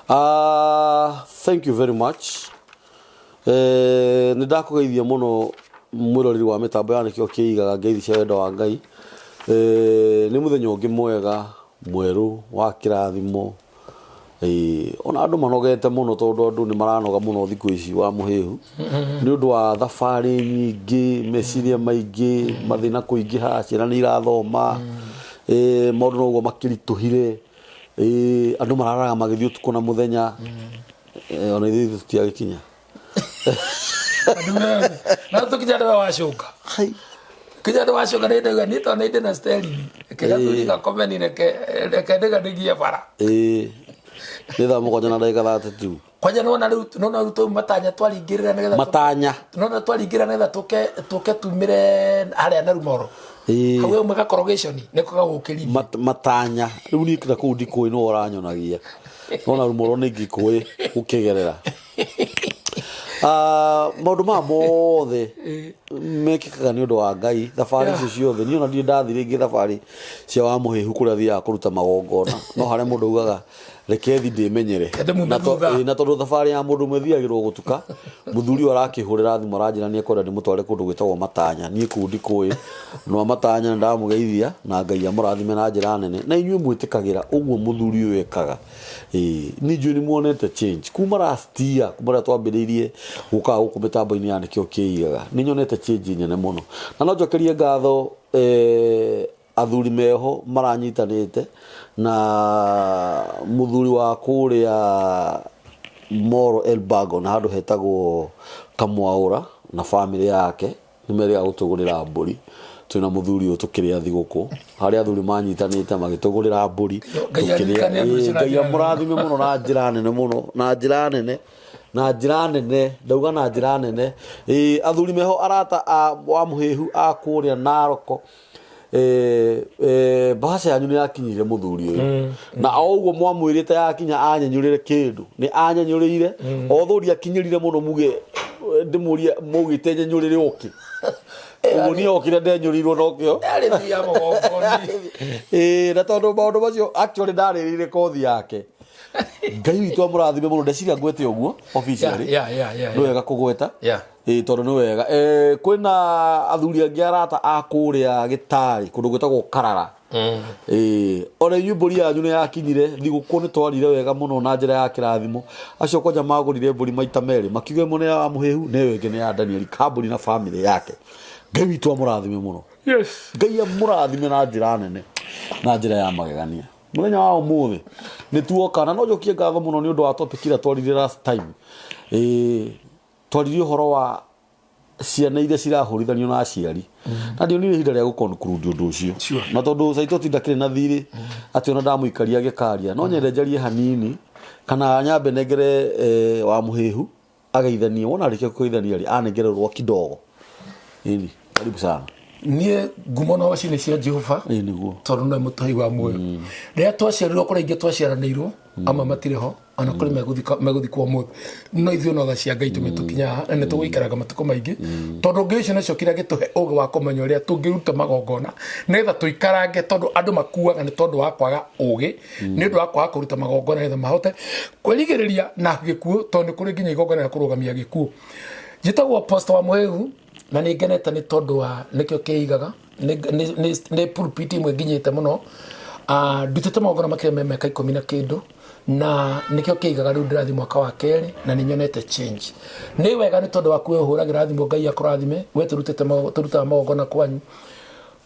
Thank you very much. Nĩ ndakũgeithia mũno mwĩroreri wa mĩtambo ya nĩkĩo kĩigaga ngeithi cia wendo wa Ngai. Nĩ mũthenya ũngĩ mwega mwerũ wa kĩrathimo. Ona andũ manogete mũno tondũ andũ nĩ maranoga mũno thikũ ici wa mũhĩhu nĩ ũndũ wa thabarĩ nyingĩ, meciria maingĩ, mathĩna kũingĩha, ciana nĩ irathoma, maũndũ noguo makĩritũhire. Andũ mararaga magĩthiĩ ũtukũ na mũthenya. Ona ithuĩ tũtiagĩkinya. Na tũkinya nĩwe wacũnga. Hai. Kinya nĩ wacoka nĩ ndauga niĩ tondũ nĩ ndĩ na sterling reke gathuri gakomeni reke reke ndĩganĩgie bara. Ĩĩ nĩ thaa 7 na ndagĩka 32. Kwanja nona rĩu nona rĩu tũ matanya twaringĩrĩra nĩgetha Matanya. Nona twaringĩrĩra nĩgetha tũke tũke tumĩre harĩa na rumoro. Hau ĩmwe gakorogeconi nĩko gagũkĩrithia. Matanya rĩu niĩ na kũu ndikũĩ nĩwe ũranyonagia. Nona rumoro nĩ ngĩkũĩ gũkĩgerera. Maũndũ maya mothe mekĩkaga nĩ ũndũ wa Ngai. Thabarĩ icio ciothe niĩ ona ndirĩ ndathiĩ rĩngĩ thabarĩ cia wa mũhĩhu kũrĩa thiaga kũruta magongona. No harĩa mũndũ augaga reke thi ndĩmenyere. Reke ndĩmume Na thutha. na tondũ thabarĩ ya mũndũ ũmwe ĩthiagĩrwo gũtuka, mũthuri ũyũ arakĩhũrĩra thimũ aranjĩra nĩ ekwenda ndĩmũtware kũndũ gwĩtagwo Matanya. Niĩ kũu ndikũĩ. No Matanya nĩ ndamũgeithia na Ngai amũrathime na njĩra nene. Na inyuĩ mwĩtĩkagĩra ũguo mũthuri ũyũ ekaga. Ĩĩ, niĩ njũĩ nĩ muonete change kuma last year, kuma rĩrĩa twambĩrĩirie gũkaga gũkũ mĩtambo-inĩ ya nĩkĩo kĩigaga. Nĩ nyonete change nene mũno. Na no njokerie ngatho athuri meho maranyitanĩte na mũthuri wa kũrĩa Moro Elbagon handũ hetagwo Kamwaũra na bamĩrĩ yake. Nĩ merĩga gũtũgũrĩra mbũri twĩna mũthuri ũyũ tũkĩrĩa thigũkũ harĩa athuri manyitanĩte magĩtũgũrĩra mbũri. Ngai aririkane andũ acio na Ngai njĩra nene. Amũrathime mũno na njĩra nene mũno, na njĩra nene, na njĩra nene, ndauga na njĩra nene. Ĩĩ, athuri meho arata a wa mũhĩhu a kũrĩa Naroko. Bahasha yanyu nĩ yakinyire mũthuri ũyũ na o ũguo mwamwĩrĩte yakinya anyenyũrĩre kĩndũ nĩ anyenyũrĩire o thũri akinyĩrire mũno muge ndĩmũrie mũgĩte nyenyũrĩre ũkĩ ũguo niĩ okire ndenyũrĩirwo nokĩo. Yarĩ thii ya mũgongoni. Ĩĩ, na tondũ maũndũ macio actually ndarĩrĩire kothi yake. Ngai witũ amũrathime mũno. Ndeciria ngwete ũguo officially. Nĩ wega kũgweta. Ĩĩ, tondũ nĩ wega. Kwĩna athuri angĩ arata a kũrĩa Gĩtarĩ kũndũ gwĩtagwo Karara. Ĩĩ, ona inyuĩ mbũri yanyu nĩ yakinyire thigũkũ, nĩ twarire wega mũno na njĩra ya kĩrathimo. Acio kwanja magũrire mbũri maita merĩ, makiuga ĩmwe nĩ ya Wamũhĩhu na ĩyo ĩngĩ nĩ ya Daniel Kambũri na bamĩrĩ yake. Ngai witũ amũrathime mũno. Ngai amũrathime na njĩra nene na njĩra ya magegania. Mũthenya wa ũmũthĩ nĩ tuoka na no njokie ngatho mũno nĩ ũndũ wa topic ĩrĩa twaririe last time. Ĩĩ, twaririe ũhoro wa ciana iria cirahũrithanio na aciari na ndionire ihinda rĩa gũ-conclude ũndũ ũcio. Na tondũ Saitoti ndakĩrĩ na thirĩ atĩ ona ndamũikaria agĩkaria, no nyende njarie hanini kana nyambe nengere wa mũhĩhu ageithanie. Wona arĩkia kũgeithania rĩ, anengere rũa kidogo. Ĩni, karibu sana. Niĩ ngumo na ũci nĩ cia Jehova. Ĩĩ nĩguo. Tondũ nĩwe mũtũhei wa muoyo. Rĩrĩa twaciarirwo kũrĩ aingĩ twaciaranĩirwo, amwe matirĩ ho, ona kũrĩ megũthikwo ũmũthĩ, no ithuĩ no tha cia Ngai tũmĩtũkinya haha na nĩ tũgũikaraga matukũ maingĩ, tondũ Ngai ũcio nĩcio kĩrĩa gĩtũhe ũgĩ wa kũmenya ũrĩa tũngĩruta magongona nĩgetha tũikarange, tondũ andũ makuaga nĩ tondũ wa kwaga ũgĩ, nĩ ũndũ wa kwaga kũruta magongona nĩgetha mahote kwĩrigĩrĩria na gĩkuũ, tondũ nĩ kũrĩ nginya igongona rĩa kũrũgamia gĩkuũ. Njĩtagwo Apostle wa Mũhĩhu na nĩ ngenete nĩ tondũ wa nĩkĩo kĩigaga nĩ pulpit ĩmwe nginyĩte mũno. Ndutĩte magongona makĩria ma mĩaka 10 na kĩndũ na nĩkĩo kĩigaga rĩu ndĩrathiĩ mwaka wa kerĩ na nĩ nyonete change. Nĩ wega nĩ tondũ waku we ũhũragĩra thimũ, Ngai akũrathime we tũrutĩte tũrutaga magongona kwanyu.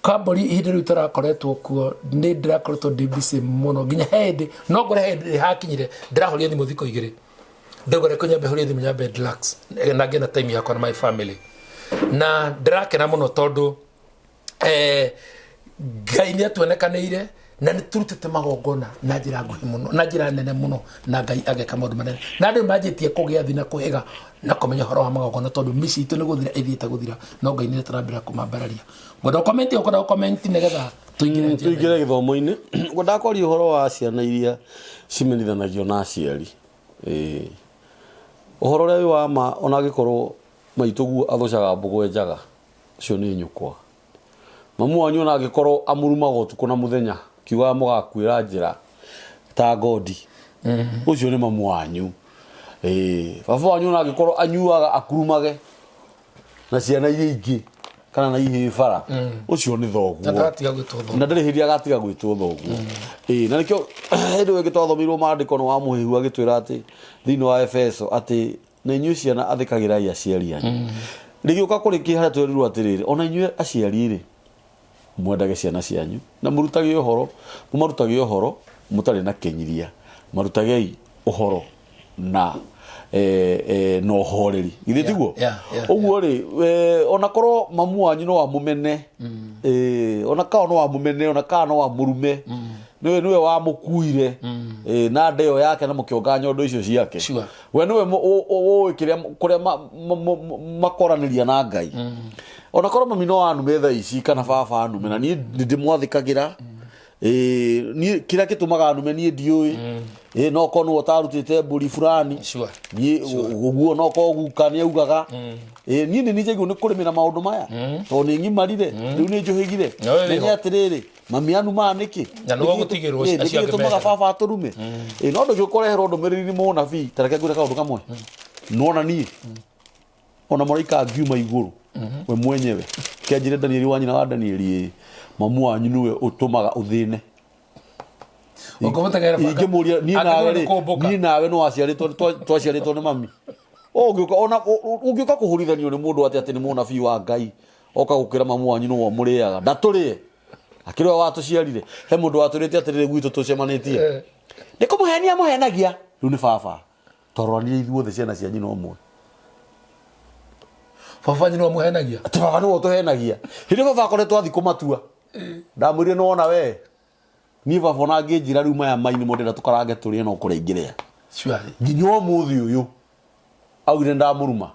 Kambũri ihinda rĩu tũrakoretwo kuo nĩ ndĩrakoretwo ndĩ busy mũno nginya he hĩndĩ no ngore he hĩndĩ hakinyire ndĩrahoria thimũ thikũ 2 ndauga reke nyambe horie thimũ nyambe relax na ngĩe na time yakwa na my family, na ndĩrakena mũno tondũ Ngai nĩ atuonekanĩire na nĩ turutĩte magongona na njĩra nguhĩ mũno na njĩra nene mũno na Ngai ageka maũndũ manene na andũ manjĩtie kũgĩa thi na kũhĩga na kũmenya ũhoro wa magongona tondũ mĩciĩ itũ nĩ gũthira ĩthiĩte gũthira, no Ngai nĩ tũrambĩra kũmambararia. Ngwenda ũkomenti, ũkwenda ũkomenti nĩgetha tũingĩre agenda. Tũingĩre gĩthomo-inĩ. Ngwendaga kwaria ũhoro wa ciana iria cimenithanagio na aciari. Ĩĩ, ũhoro ũrĩa wĩ wa ma, ona angĩkorwo maitũguo athũcaga mbũgũ enjaga, ũcio nĩ nyũkwa. Mamu wanyu ona angĩkorwo amũrumaga ũtukũ na mũthenya, kiugaga mũgakuĩra njĩra ta ngondi. Ũcio nĩ mamu wanyu. Ĩĩ, baba wanyu ona angĩkorwo anyuaga akurumage na ciana iria ingĩ kana na ihĩĩ bara, ũcio nĩ Na thoguo. Ndagatiga gwĩtwo thoguo. Na ndarĩ hĩndĩ agatiga gwĩtwo thoguo. Ĩĩ, na nĩkĩo hĩndĩ ĩyo ĩngĩ twathomeirwo maandĩko nĩ wa mũhĩhu agĩtwĩra atĩ thĩinĩ wa Efeso atĩ na inyuĩ ciana athĩkagĩrai aciari anyu. Rĩgĩũka kũrĩ kĩ harĩa twerirwo atĩrĩrĩ, ona inyuĩ aciari rĩ, mwendage ciana cianyu na mũrutage ũhoro, mũmarutage ũhoro mũtarĩ na kĩnyiria, marutagei ũhoro na na ũhoreri. Githĩ tiguo? Yeah. Ũguo rĩ, ona korwo mamu wanyu no amũmene, ona kana no amũmene, ona kana no amũrume, nĩwe wamũkuire, na ndeo yake na mũkĩonga nyondo icio ciake. We nĩwe ũĩ kĩrĩa kũrĩa makoranĩria na Ngai. Ona korwo mami no anume thaa ici kana baba anume, na niĩ nĩ ndĩmwathĩkagĩra. Ĩĩ, niĩ kĩrĩa gĩtũmaga anume niĩ ndiũĩ. Ĩĩ, no korwo nĩwe ũtarutĩte mbũri fulani. Niĩ ũguo no korwo guka nĩ augaga. Ĩĩ, niĩ nĩ njagĩrĩirwo nĩ kũrĩmĩra maũndũ maya tondũ nĩ ng'imarire, rĩu nĩ njũhĩgire. No wĩ Menye ho. atĩrĩrĩ, mami anumaga nĩkĩ? Na nĩwe ũgũtigĩrwo Ĩĩ, acio nĩkĩ angĩ gĩtũmaga mehere. baba atũrume? Ĩĩ, no ndũngĩũka ũreherwo ndũmĩrĩri nĩ mũnabii, ta reke ngwĩre kaũndũ kamwe. Nĩwona niĩ ona mũraika angiuma igũrũ we mwenyewe kĩanjĩre Danieli wa nyina wa Danieli, ĩ mamu wanyu nĩwe ũtũmaga ũthĩne. Ũngĩmũteng'era baka- Ingĩmũria niĩ nawe angĩkorwo rĩ, nĩ kũmbũka. niĩ nawe nĩ waciarĩtwo twaciarĩtwo nĩ mami. Ũngĩũka ona ũngĩũka kũhũrithanio nĩ mũndũ atĩ atĩ nĩ mũnabii wa Ngai oka gũkĩra mamu wanyu nĩwe ũmũrĩaga ndatũrĩe akĩrĩ we watũciarire. He mũndũ watũrĩte atĩrĩrĩ gwitũ tũcemanĩtie nĩ kũmũhenia mũhenagia rĩu nĩ baba twaroranire ithuothe ciana cia nyina ũmwe. Baba wanyu nĩwe mũhenagia? Atĩ baba nĩwe ũtũhenagia. Hĩndĩ ĩyo baba akoretwo athiĩ kũmatua, ndamwĩrire nĩwona we, niĩ baba ona angĩnjĩra rĩu maya mai nĩmo ndĩrenda tũkarange tũrĩe no kũrĩa ingĩrĩa. Nginya ũmũthĩ ũyũ augire ndamũruma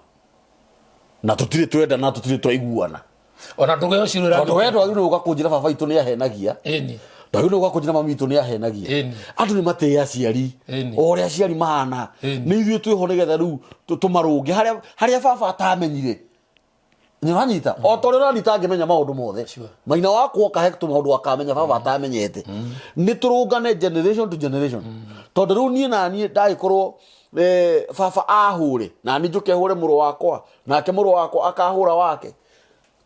na tũtirĩ twendana na tũtirĩ twaiguana. Ona ndũgũ ĩyo cirũ Tondũ we ndwagĩrĩirwo gũka kũnjĩra baba witũ nĩ ahenagia. Ndwagĩrĩirwo gũka kũnjĩra mami witũ nĩ ahenagia. Andũ nĩ matĩĩ aciari. O ũrĩa aciari mahana. Nĩ ithuĩ twĩho nĩgetha rĩu tũmarũnge harĩa harĩa baba atamenyire. Nĩ ũranyita? O ta ũrĩa ũranyita angĩmenya maũndũ mothe. Maina wakwa oka he tũmaũndũ akamenya baba atamenyete. Nĩ tũrũngane generation to generation. Tondũ rĩu niĩ na niĩ ndagĩkorwo baba ahũre na niĩ njũke hũre mũrũ wakwa nake mũrũ wakwa akahũra wake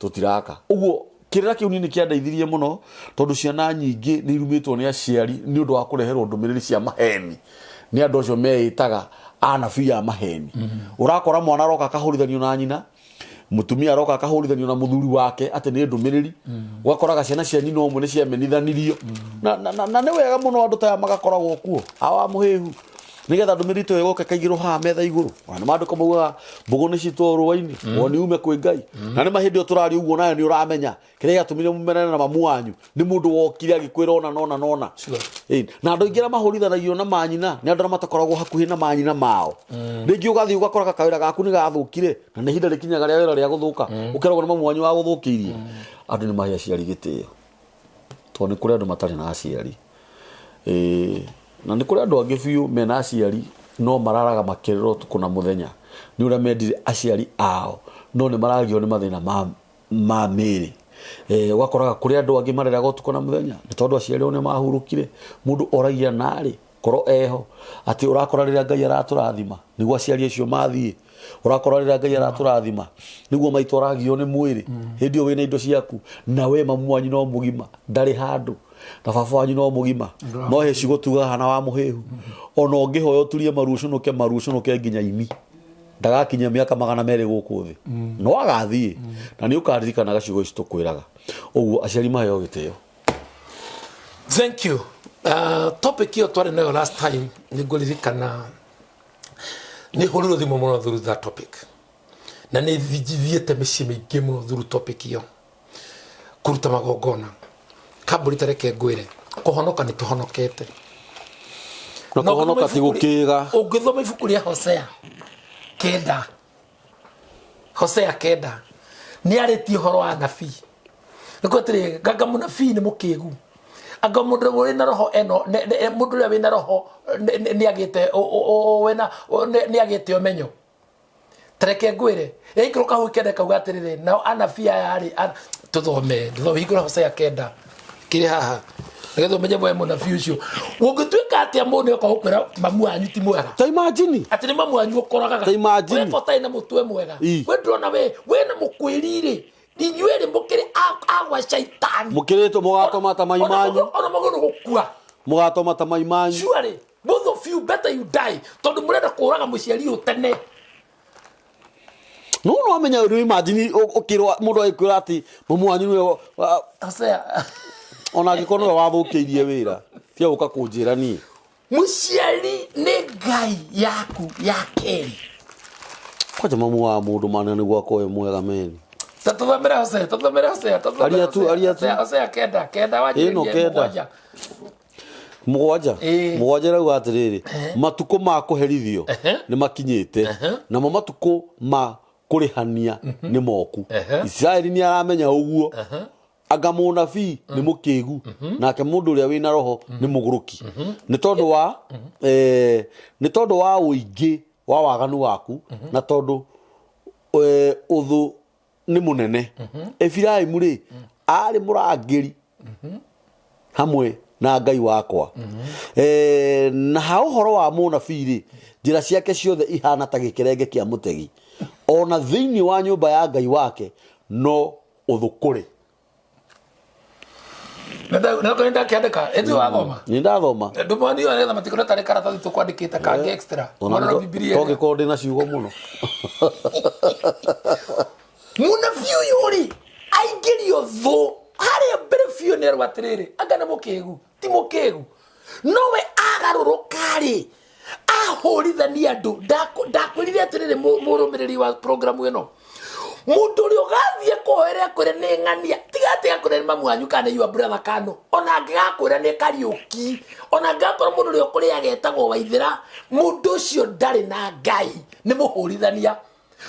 tũtiraka. Ũguo kĩrĩra kĩu niĩ nĩ kĩandeithirie mũno tondũ ciana nyingĩ nĩ irumĩtwo nĩ aciari nĩ ũndũ wa kũreherwo ndũmĩrĩri cia maheni nĩ andũ acio meĩtaga anabii a maheni. Ũrakora mwana aroka akahũrithanio na nyina, mũtumia aroka akahũrithanio na mũthuri wake atĩ nĩ ndũmĩrĩri. Ũgakoraga ciana cia nyina ũmwe nĩ ciamenithanirio. Na nĩ wega mũno andũ ta aya magakoragwo kuo awa mũhĩhu nĩgetha ndũmĩrĩri ta ĩyo ĩgoka ĩkaigĩrwo haha metha igũrũ. Ona nĩ maandĩko maugaga mbũgũ nĩ citwo rũa-inĩ, woni ume kwĩ Ngai. Na nĩ ma hĩndĩ ĩyo tũraria ũguo nawe nĩ ũramenya kĩrĩa gĩatũmire mũmenane na mamu wanyu nĩ mũndũ wokire agĩkwĩra ona nona nona. Ĩĩ, na andũ aingĩ arĩa mahũrithanagio na manyina nĩ andũ arĩa matakoragwo hakuhĩ na manyina mao. Rĩngĩ ũgathiĩ ũgakora kawĩra gaku nĩ gathũkire na nĩ ihinda rĩkinyaga rĩa wĩra rĩa gũthũka, ũkeragwo nĩ mamu wanyu wagũthũkĩirie. Andũ nĩ mahe aciari gĩtĩo tondũ nĩ kũrĩ andũ matarĩ na aciari. Ĩĩ, na nĩ kũrĩ andũ angĩ biũ mena aciari no mararaga makĩrĩra ũtukũ na mũthenya nĩ ũrĩa mendire aciari ao no nĩ maragio nĩ mathĩna ma mĩĩrĩ. Ũgakoraga kũrĩ andũ angĩ marĩraga ũtukũ na mũthenya nĩ tondũ aciari ao nĩ mahurũkire. Mũndũ oragia narĩ korwo eho atĩ ũrakora rĩrĩa Ngai aratũrathima nĩguo aciari acio mathiĩ. Ũrakora rĩrĩa Ngai aratũrathima nĩguo maitũ aragio nĩ mwĩrĩ. Hĩndĩ ĩyo wĩna indo ciaku na we mamu wanyu no mũgima ndarĩ handũ na baba wanyu no mũgima no he ciugo tugaga hana wa mũhĩhu ona ũngĩhoya ũturie maru ũcũnũke maru ũcũnũke nginya ini ndagakinyia mĩaka 200 gũkũ thĩ no agathiĩ na nĩ ũkaririkanaga ciugo ici tũkwĩraga. Ũguo aciari maheo gĩtĩo. Thank you. Topic ĩyo twarĩ nayo last time nĩ ngũririkana nĩ hũrirwo thimũ mũno through that topic na nĩ thiĩte mĩciĩ mĩingĩ mũno through topic ĩyo kũruta magongona kambũri ta reke ngwĩre kũhonoka nĩ tũhonokete. Na kũhonoka ti gũkĩga. Ũngĩthoma ibuku rĩa Hosea 9, Hosea 9 nĩ arĩtie ũhoro wa anabii. Nĩ kuga atĩrĩ, nganga mũnabii nĩ mũkĩgu, anga mũndũ ũrĩ na roho eno, mũndũ ũrĩa wĩna roho nĩ agĩte wĩna nĩ agĩte ũmenyo. Ta reke ngwĩre, yaikũrũka hau 9 kauga atĩrĩrĩ, nao anabii aya rĩ, tũthome, tũthome, hingũra Hosea 9 kĩrĩ haha. Nĩgetha ũmenye we mũnabii ũcio ũngĩtuĩka atĩa mũndũ nĩoka gũkwĩra mamu wanyu ti mwega. Ta imagine. Atĩ nĩ mamu wanyu ũkoragaga. Ta imagine. Weka ũtarĩ na mũtwe mwega. Ii. We ndũrona we wĩna mũkwĩri-rĩ, inyuĩ rĩ mũkĩrĩ a gwa caitani. Mũkĩrĩtwo mũgatoma ta mai manyu. Ona mũgũrũ gũkua. Mũgatoma ta mai manyu. Surely both of you better you die, tondũ mũrenda kũraga mũciari ũyũ tene. No no amenya rĩu, imagine ũkĩrwo mũndũ agĩkwĩra atĩ mamu wanyu nĩwe Hosea. Ona angĩkorwo nĩwe wathũkĩirie wĩra, tiga gũka kũnjĩra niĩ. Mũciari nĩ Ngai yaku ya kerĩ. Kwanja mamu wa mũndũ mana nĩguo akorwo e mwega meni. Tũthomere Hosea, tũthomere Hosea, tũthomere. Aria tu, Hosea, aria tu. Hosea, Hosea 9, 9 wanjĩrĩrie. Ĩno 9. 7. 7. Ĩĩ. 7 ĩrauga atĩrĩrĩ, matukũ ma kũherithio nĩ makinyĩte, namo matukũ ma kũrĩhania nĩ moku. Isiraeli nĩ aramenya ũguo. Anga mũnabii nĩ mũkĩgu, nake mũndũ ũrĩa wĩna roho nĩ mũgũrũki? Nĩ tondũ wa ũingĩ wa waganu waku, na tondũ ũthũ nĩ mũnene. Efiraimu rĩ, arĩ mũrangĩri hamwe na Ngai wakwa. Na ha ũhoro wa mũnabii rĩ, njĩra ciake ciothe ihana ta gĩkerenge kĩa mũtegi, ona thĩinĩ wa nyũmba ya Ngai wake no ũthũ kũrĩ. Nĩ ndakĩandĩka ĩthuĩ wathoma. Nĩ ndathoma. Ndũmonio nĩgetha matikone tarĩ karatathi tũkwandĩkĩte kangĩ extra. Ona Monero Bibilia ĩrĩa. tongĩkorwo ndĩ na ciugo mũno. Mũnabii ũyũ rĩ, aingĩrio thũ harĩa mbere biũ nĩ erwo atĩrĩrĩ, anga nĩ mũkĩgu, ti mũkĩgu, nowe agarũrũka rĩ, ahũrithania andũ. Ndakwĩrire atĩrĩrĩ, mũrũmĩrĩri wa programu ĩno, mũndũ ũrĩa ũgathiĩ kũhoera akwĩre nĩ ng'ania, tiga atĩ akwĩre nĩ mamu wanyu kana nĩ your brother kano, ona angĩgakwĩra nĩ Kariũki, ona angĩgakorwo mũndũ ũrĩa ũkũrĩaga etagwo Waithĩra, mũndũ ũcio ndarĩ na Ngai, nĩ mũhũrithania.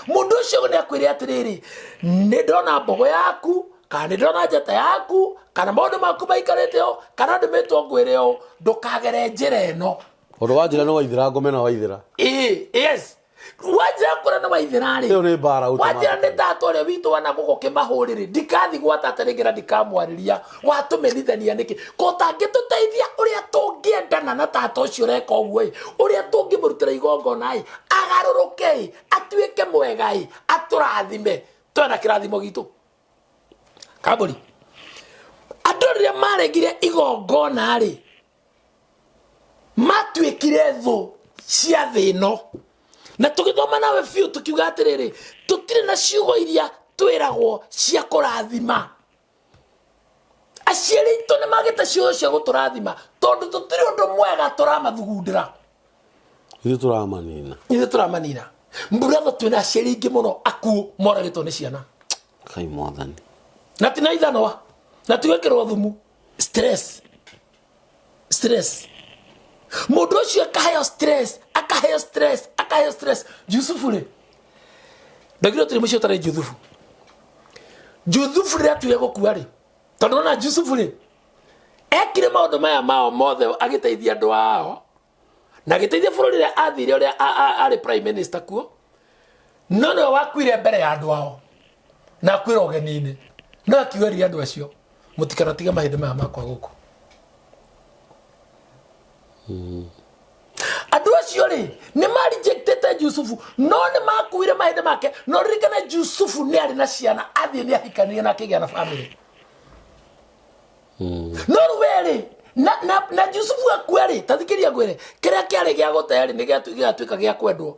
Mũndũ ũcio nĩ akwĩre atĩrĩrĩ, nĩ ndona mbogo yaku, kana nĩ ndona njata yaku, kana maũndũ maku maikarĩte ũũ, kana ndũmĩtwo ngwĩre ũũ, ndũkagere njĩra ĩno. Ũndũ wa njĩra nĩ Waithĩra, ngome na Waithĩra. Ĩĩ, yes, wanjĩra kũrĩa nĩ Waithĩra rĩ. Ĩyo nĩ mbara. Wanjĩra nĩ tata ũrĩa witũ wana gũkũ kĩmahũrĩrĩ, ndikathi gwa tata rĩngĩ na ndikamwarĩria. Watũmenithania nĩkĩ ko ũtangĩtũteithia ũrĩa tũngĩendana na tata ũcio ũreka ũguo ĩ, ũrĩa tũngĩmũrutĩra igongona ĩ, agarũrũke ĩ, atuĩke mwega ĩ, atũrathime twena kĩrathimo gitũ. Kambũri andũ rĩrĩa maregire igongona rĩ, matuĩkire thũ cia thĩ ĩno. Na tũgĩthoma nawe biũ tũkiuga atĩrĩrĩ, tũtirĩ na ciugo iria twĩragwo cia kũrathima. Aciari aitũ nĩ magĩte ciugo cia gũtũrathima tondũ tũtirĩ ũndũ mwega tũramathugundĩra. Ithuĩ tũramanina. Ithuĩ tũramanina. Mburatho, twĩna aciari aingĩ mũno akuũ moragĩtwo nĩ ciana. Kai Mwathani. Na ti na ithanwa na ti gwĩkĩrwo thumu. Stress, stress, mũndũ ũcio akaheo stress, akaheo stress, akaheo stress. Jusufu rĩ, ndagire tũrĩ mũciĩ ũtarĩ Juthufu. Juthufu rĩrĩa atuire gũkua rĩ, tondũ ona Jusufu rĩ, ekire maũndũ maya mao mothe agĩteithia andũ ao na agĩteithia bũrũri ũrĩa athire, ũrĩa arĩ prime minister kuo, no nĩwe wakuire mbere ya andũ ao na akuĩra ũgeni-inĩ. No akiuga andũ acio, mũtikanatiga mahĩndĩ maya makwa gũkũ. Andũ acio rĩ, nĩ marejectĩte Jusufu, no nĩ makuire mahĩndĩ make. No ririkane Jusufu nĩ arĩ na ciana, athiĩ nĩ ahikanirie na akĩgĩa na family. No rĩu we rĩ, na Jusufu akua rĩ, ta thikĩrĩria ngwĩre, kĩrĩa kĩarĩ gĩa gũte rĩ, nĩ gĩgatuĩka gĩa kwendwo.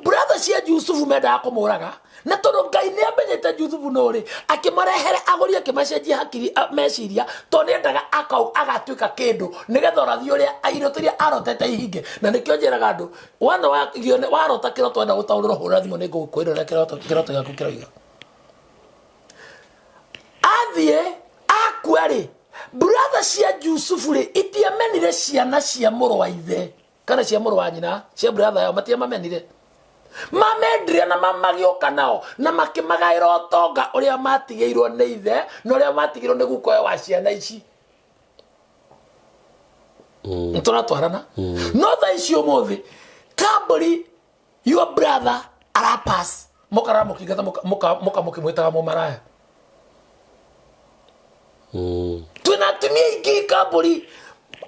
Brother cia Jusufu mendaga kũmũraga, na tondũ Ngai nĩ amenyete Jusufu no rĩ, akĩmarehere agũri, akĩmacenjia hakiri meciria, tondũ nĩ endaga akau agatuĩka kĩndũ nĩgetha ũrathi ũrĩa iroto iria arotete ihinge. Na nĩkĩo njĩraga andũ, wana warota kĩroto wenda gũtaũrĩrwo, hũra thimũ, nĩ ngũkwĩra ũrĩa kĩroto gĩaku kĩroiga. Athiĩ akua rĩ, brother cia Jusufu rĩ, itiamenire ciana cia mũrũ wa ithe kana cia mũrũ wa nyina, cia brother yao, matiamamenire. Mamendire na magĩũka nao na makĩmagaĩra ũtonga ũrĩa matigĩirwo nĩ ithe na ũrĩa matigĩirwo nĩ gukoe wa ciana ici. Nĩtũratwarana? No thaa ici ũmũthĩ, kambũri, your brother arapass, mũkara mũkingata, mũka mũkĩmwĩtaga mũmaraya. Twĩna Atumia aingĩ kambũri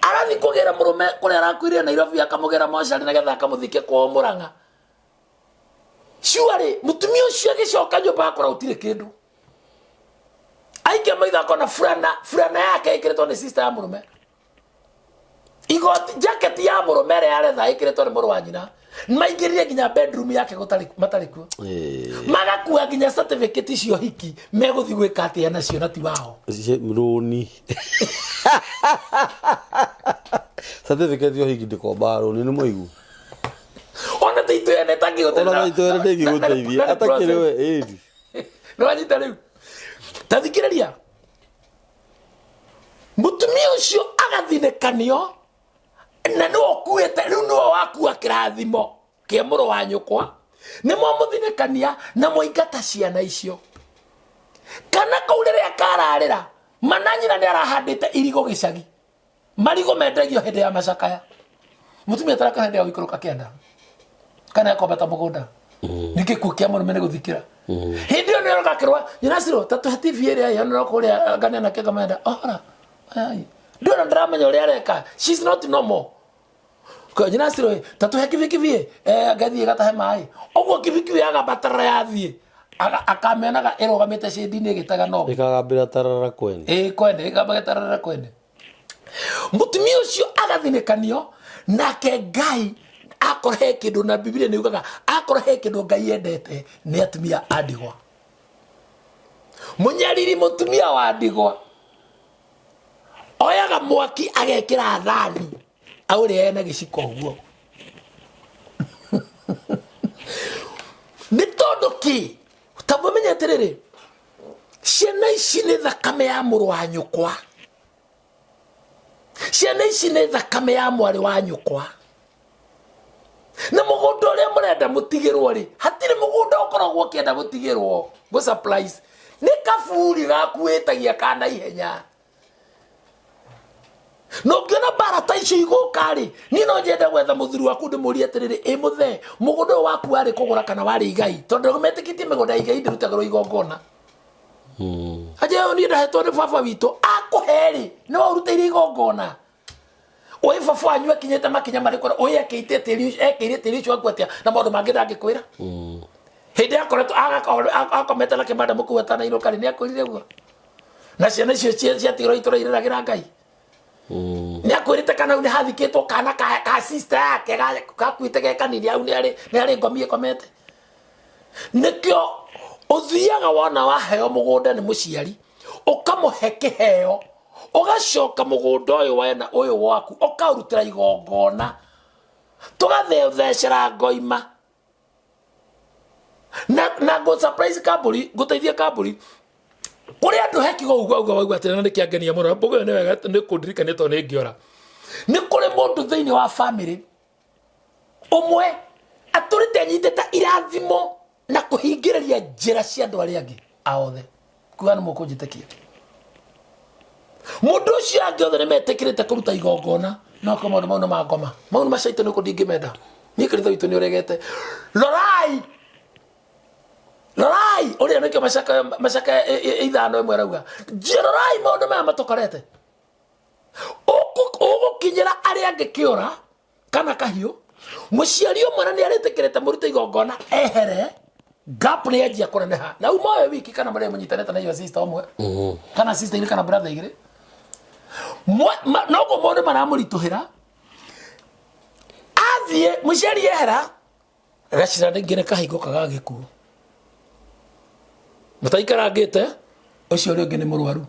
arathiĩ kũgĩra mũrũme kũrĩa arakuire Nairobi, akamũgĩra mocarĩ nĩgetha akamũthike kwao Mũrang'a. Surely mũtumia ũcio agĩcoka nyũmba akora gũtirĩ kĩndũ. Aikia maitho akona burana, burana yake ĩkĩrĩtwo nĩ sister ya mũrũme. Igoti jacket ya mũrũme ĩrĩa yaretha ĩkĩrĩtwo nĩ mũrũ wa nyina. Maingĩrire nginya bedroom yake gũtarĩ matarĩ kuo. Magakua nginya certificate cia ũhiki, megũthiĩ gwĩka atĩa nacio na ti wao? Rũni. Certificate ya ũhiki ndĩkombaga rũni nĩ mũigu. Ona ti itũ ene Ona tangĩgũteithia. itũ ene ndĩngĩgũteithia. Atakĩrĩ we ĩni. Nĩwanyita rĩu? Ta thikĩrĩria. Mũtumia ũcio agathinĩkanio na nĩwe ũkuĩte rĩu, nĩwe wakua kĩrathimo kĩa mũrũ wa nyũkwa, nĩ mwamũthinĩkania na mwaingata ciana icio. Kana kau rĩrĩa kararĩra, mana nyina nĩ arahandĩte irigũ gĩcagi. Marigũ mendagio hĩndĩ ya macakaya. Mũtumia ataraka hĩndĩ ya gũikũrũka kĩanda kana akombata mũgũnda nĩ gĩkuũ kĩa mũrũme nĩ gũthikĩra. Hĩndĩ ĩyo nĩyo gakĩrwa nyina ciro ta tũhe TV ĩrĩa ĩhanĩra kũrĩa ngania nake ngamenda ohora ndĩona ndĩramenya ũrĩa areka, she's not normal. Kwa nyina ciro ta tũhe kibikibi ngathiĩ gatahe maĩ ũguo kibikibi agabatara yathiĩ akamĩonaga ĩrũgamĩte cĩndi-inĩ ĩgĩtega no Ĩkagambĩra tarara kwene. Ĩ kwene ĩkamba tarara kwene. Mũtumia ũcio agathinĩkanio nake Ngai akorwo he kĩndũ, na Bibilia nĩ yugaga akorwo he kĩndũ Ngai endete nĩ atumia a ndigwa. Mũnyariri mũtumia wa ndigwa oyaga mwaki agekĩra thani aũrĩae na gĩciko ũguo. Nĩ tondũ kĩ? Ta mũmenye atĩrĩrĩ, ciana ici nĩ thakame ya mũrũ wa nyũkwa, ciana ici nĩ thakame ya mwarĩ wa nyũkwa. Na mũgũnda ũrĩa mũrenda mũtigĩrwo rĩ, hatirĩ mũgũnda ũkoragwo ũkĩenda gũtigĩrwo gũ surprise. Nĩ kaburi gakuĩtagia kana ihenya. Na ũngĩona mbara ta icio igũka rĩ, niĩ no nyende gwetha mũthuri waku ndĩmũrie atĩrĩrĩ, ĩ mũthee, mũgũnda ũyũ waku warĩ kũgũra kana warĩ igai? Tondũ metĩkĩtie mĩgũnda ya igai ndĩrutagĩrwo igongona. Aje niĩ ndahetwo nĩ baba witũ, akũhe rĩ, nĩ waũrutĩire igongona? Ũĩ baba wanyu akinyĩte makinya marĩkũ? Ũĩ ekĩite tĩri ũcio, ekĩire tĩri ũcio waku atĩa? Na maũndũ mangĩ ndangĩkwĩra. Hĩndĩ akoretwo akomete na kĩmanda mũkuu atanainũka rĩ, nĩ akwĩrire ũguo? Na ciana icio ciatigirwo itũra irĩragĩra Ngai. Nĩ akwĩrĩte kana hau nĩ hathikĩtwo kana ka sister yake gakuĩte ge kanini, hau nĩ harĩ ngomi ĩkomete. Nĩkĩo ũthiaga wona waheo mũgũnda nĩ mũciari, ũkamũhe kĩheo, ũgacoka mũgũnda ũyũ wena ũyũ waku ũkaũrutĩra igongona, tũgathecera ngoima na ngũ surprise kambũri, ngũteithie kambũri kũrĩ andũ he kiugo uga uga waigua atĩrĩ, na nĩ kĩangenia mũno mbũgũ ĩyo nĩ wega nĩ kũndirikania tondũ nĩ ngĩora. Nĩ kũrĩ mũndũ thĩinĩ wa family ũmwe atũrĩte anyitĩte irathimo na kũhingĩrĩria njĩra cia andũ arĩa angĩ a othe. Kuga nĩ mũkũnjĩtĩkia, mũndũ ũcio angĩ othe nĩ metĩkĩrĩte kũruta igongona, no ko maũndũ mau nĩ ma ngoma, mau nĩ macaitũ nĩ ndingĩmenda niĩ. Kanitha witũ nĩ ũregete. Rorai, rorai ũrĩa nĩkĩo macaka macaka 5 ĩmwe arauga, rorai maũndũ maya matũkorete. Ũgũkinyĩra arĩa angĩ kĩũra kana kahiũ. Mũciari ũmwe na nĩ arĩtĩkĩrĩte mũrute igongona ehere, gap nĩ yanjia kũneneha na uma we wiki kana marĩa mũnyitanĩte na your sister ũmwe kana sister igĩrĩ kana brother igĩrĩ. Noguo maũndũ maramũritũhĩra. Athiĩ mũciari ehera, gacĩra rĩngĩ nĩ kahingũkaga ga gĩkuũ. Mũtaikarangĩte, ũcio ũrĩa ũngĩ nĩ mũrwaru.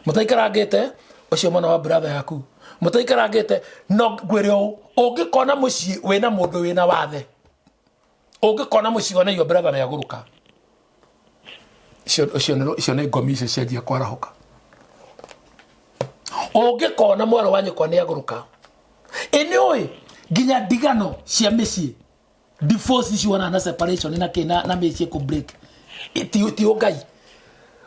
Mũtaikarangĩte, ũcio mwana wa brother yaku. Mũtaikarangĩte, no ngwĩre ũũ, ũngĩkona mũciĩ wĩna mũndũ wĩna wathe, ũngĩkona mũciĩ wona your brother nĩ agũrũka, icio nĩ ngomi icio cianjia kwarahũka. Ũngĩkona mwarĩ wa nyũkwa nĩ agũrũka, ĩ nĩ ũĩ nginya ndigano cia mĩciĩ, divorce ici wona na separation na kĩ na mĩciĩ kũ break, ti ũngai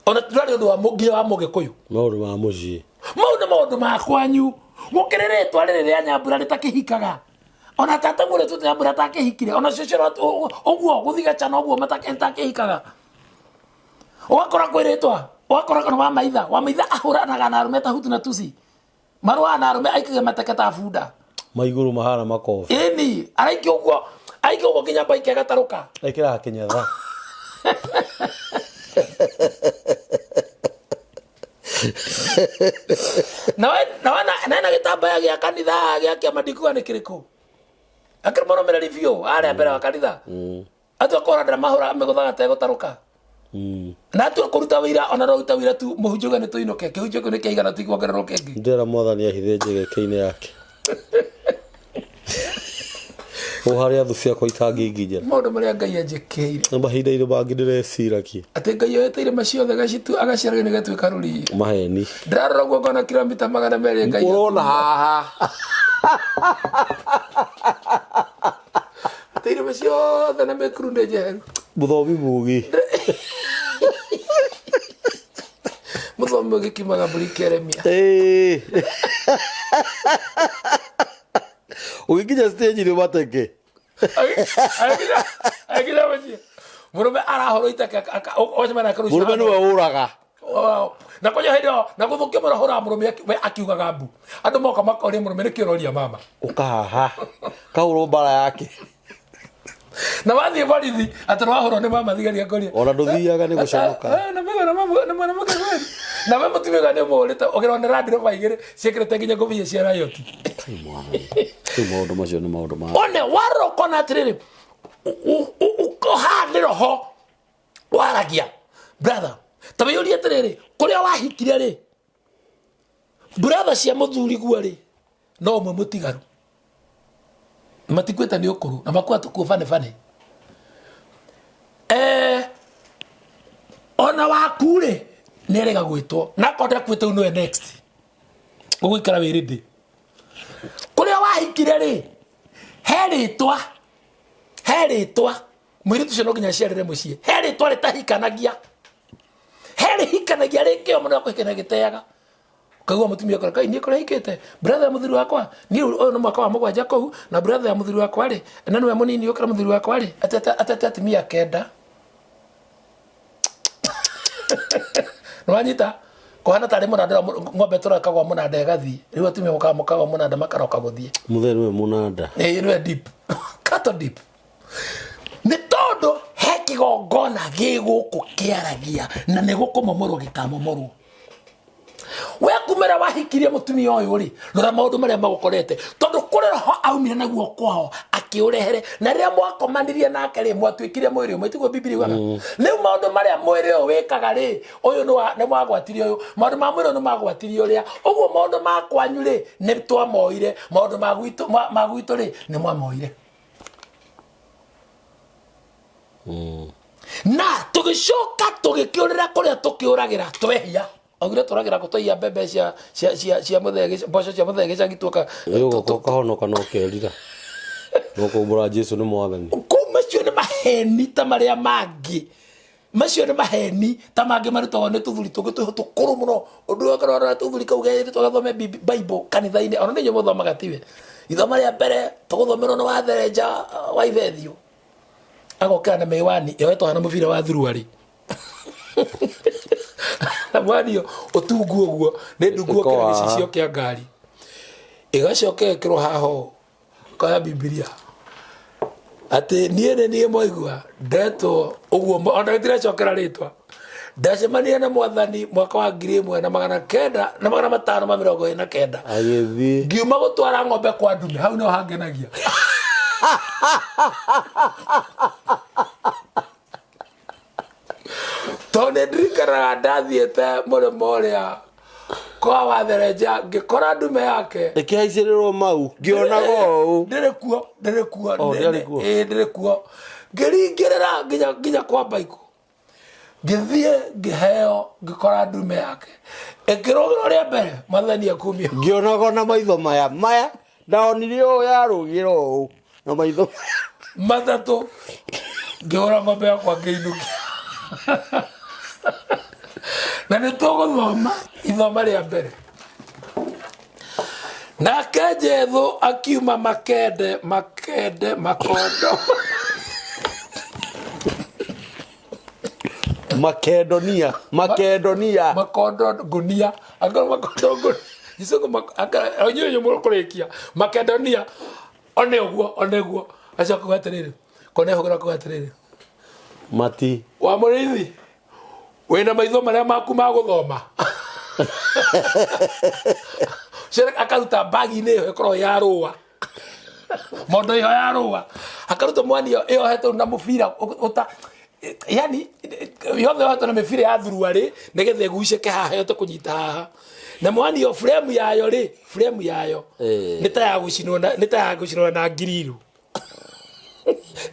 ona ndwarĩ ũndũ wa nginya wa mũgĩkũyũ. Maũndũ ma mũciĩ. Mau nĩ maũndũ ma kwanyu. Gũkĩrĩ rĩtwa rĩrĩ rĩa Nyambura rĩtakĩhikaga, ona tata mũrĩ tu Nyambura atakĩhikire, ona cũcũ ũguo gũthigacana ũguo matakĩhikaga. Ũgakora kwĩ rĩtwa, ũgakora kana wa maitha ahũranaga na arũme ta Hutu na Tusi. Marũaga na arũme aikagia mateke ta bunda. Maigũrũ mahana makobi. Ĩni, araikia ũguo, aikia ũguo nginya mbaike ĩgatarũka. Ekĩraga kĩnyatha. Na we na ena gĩtambaya gĩa kanitha gĩa kĩama ndikuga nĩ kĩrĩkũ. Akĩrĩ mũrũmĩrĩri biũ arĩa mbere wa kanitha. Atua kũhũra ndara mahũra mĩgũthaga tegũtarũka. Na atua kũruta wĩira ona no ruta wĩira tu mũhunjia uge nĩ tũinũke kĩhunjio kĩu nĩ kĩaigana tikuongererwo kĩngĩ. Ndĩrera mwathani ahithe njegeke-inĩ yake. O harĩa thũ ciakwa itangĩnginyĩra. Maũndũ marĩa Ngai anjĩkĩire. Na mahinda-inĩ mangĩ ndĩreciragia. Atĩ Ngai oete irĩma ciothe agaciaragia nĩgatuĩka rũriĩ. Maheni. Ndĩrarora ũguo ngona kilomita 200 Ngai. Ũrona haha. Atĩ irĩma ciothe na mĩkuru nĩ njeheru. Mũthomi mũgĩ. Mũthomi mũgĩ kiumaga mbũri keremia. Ĩĩ. Ũgĩkinya stage nĩ mateke. Agĩkinya mũciĩ. Mũrũme arahũrwo iteke wacemania nake rũciũ. Mũrũme nĩwe ũraga. Na kwanja hĩndĩ ĩyo na gũthũkia mũno hũraga mũrũme we akiugaga mbu. Andũ moka makoria mũrũme nĩkĩ ũroria mama. Ũka haha. Kahũrwo mbara yake. Na wathiĩ borithi atĩ nĩwahũrwo nĩ mama thigari akoria. Ona ndũthiaga nĩ gũconoka. Na mega na mama na mwana mũke kweli. Na we mũtumia ũyũ nĩ ũmũhũrĩte ũkĩrona nĩ Land Rover igĩrĩ ciĩkĩrĩte nginya ngũbia cia riot. Rĩu maũndũ macio nĩ maũndũ ma. One warora ũkona atĩrĩrĩ haha nĩ roho waragia brother ta wĩyũrie atĩrĩrĩ kũrĩa wahikire rĩ brother cia mũthuri guo rĩ no ũmwe mũtigaru matikuĩte nĩ ũkũrũ na makua tũkuo bane bane eh, ona waku rĩ nĩ erega gwĩtwo na akorwo ndakuĩte rĩu nĩwe next ũgũikara wĩ rĩndĩ kũrĩa wahikire rĩ he rĩtwa he rĩtwa mũirĩtu ũcio no nginya aciarĩre mũciĩ he rĩtwa rĩtahikanagia he rĩhikanagia rĩkĩo mũno kũhikania gĩteaga ukaigua mũtumia akora kai niĩ kũrĩa hikĩte brother ya mũthuri wakwa niĩ ũyũ nĩ mwaka wa mũgwanja kũu na brother ya mũthuri wakwa rĩ na nĩwe mũnini ũkĩra mũthuri wakwa rĩ atete atete atumia kenda nĩwanyita kũhana tarĩ mũnanda ũrĩa ng'ombe tũrakagwa mũnanda ĩgathiĩ rĩu atumia mokaga mũkagwa mũnanda makaroka gũthiĩ Mũthee nĩwe mũnanda. Ĩĩ nĩwe deep cattle deep nĩ tondũ he kĩgongona gĩ gũkũ kĩaragia na nĩ gũkũmomorwo gĩkamomorwo we kumĩra wahikirie mũtumia ũyũ rĩ rora maũndũ marĩa magũkorete tondũ kũrĩ roho aumire naguo kwao akĩũrehere na rĩrĩa mwakomanirie nake rĩ mwatuĩkire mwĩrĩ ũmwe tiguo bibilia yugaga rĩu maũndũ marĩa mwĩrĩ ũyũ wĩkaga rĩ ũyũ nĩ wagwatirie ũyũ maũndũ ma mwĩrĩ ũyũ nĩ magwatirie ũrĩa ũguo maũndũ ma kwanyu rĩ nĩ twamoire maũndũ ma gwitũ ma gwitũ rĩ nĩ mwamoire na tũgĩcoka tũgĩkĩũrĩra kũrĩa tũkĩũragĩra twehia augire tũragĩra kũ twaiya mbembe cia cia cia cia mũthee mboco cia mũthee gĩcagi tuoka Rĩu ũgoka ũkahonoka na ũkerira. Na ũkaumbũra Jesu nĩ mwathani. kũu macio nĩ maheni ta marĩa mangĩ macio nĩ maheni ta mangĩ marutagwo nĩ tũthuri tũngĩ twĩho tũkũrũ mũno ũndũ ũyũ ũkarora tũthuri kau gerĩtwo gathome Bible kanitha-inĩ ona nĩ inyuĩ mũthomaga tiwe ithomo rĩa mbere tũgũthomerwo nĩ watherenja wa ibethio agokĩra na mĩwani yoetwo hana mũbira wa thuruarĩ na mwani ĩyo ũtungu ũguo nĩ ndungu ũkĩra gĩcicio kĩa ngari ĩgacoka ĩkĩrwo haha ũũ koya bibilia atĩ niĩ nĩ niĩ mwaigua ndetwo ũguo ona gĩtiracokera rĩtwa ndacemania na mwathani mwaka wa 1929 agĩthiĩ ngiuma gũtwara ng'ombe kwa ndume hau no hangenagia tondũ nĩ ndirikanaga ndathiĩte mũrĩmo ũrĩa kwa watherenja ngĩkora ndume yake ĩkĩhaicĩrĩrwo mau ngĩonaga ũũ ndĩrĩ kuo ndĩrĩ kuo Oh, ndĩarĩ kuo. ĩĩ ndĩrĩ kuo ngĩringĩrĩra nginya nginya kwa mbaikũ ngĩthiĩ ngĩheo ngĩkora ndume yake ĩkĩrũgĩrwo rĩa mbere mwathani akumio ngĩonaga na maitho maya maya ndaonire ũũ yarũgĩra ũũ na maitho matatũ ngĩhũra ng'ombe yakwa ngĩinũkia na nĩ tũgũthoma ithoma rĩa mbere nake jethu akiuma makende makende makondo makendonia makendonia makondo ngunia akorwo makondo ngunia Gĩcũngũ inyuĩ mũkũrĩkia Makedonia one ũguo, one ũguo, acoka kuga atĩrĩrĩ, kone hũgũra kuga atĩrĩrĩ, Mati. Wa mũrĩithi wĩna maitho marĩa maku ma gũthoma. Ũcio akaruta bagi-inĩ ĩyo ĩkoragwo ya rũa, mondo ĩyo ya rũa, akaruta mwani ĩyo ĩyohetwo na mũbira ũta yani yothe yohetwo na mĩbira ya thuruarĩ nĩgetha ĩgucĩke haha ĩhote kũnyita haha, na mwani ĩyo frame yayo rĩ, frame yayo nĩ ta ya gũcinwo na nĩ ta ya gũcinwo na ngiriru.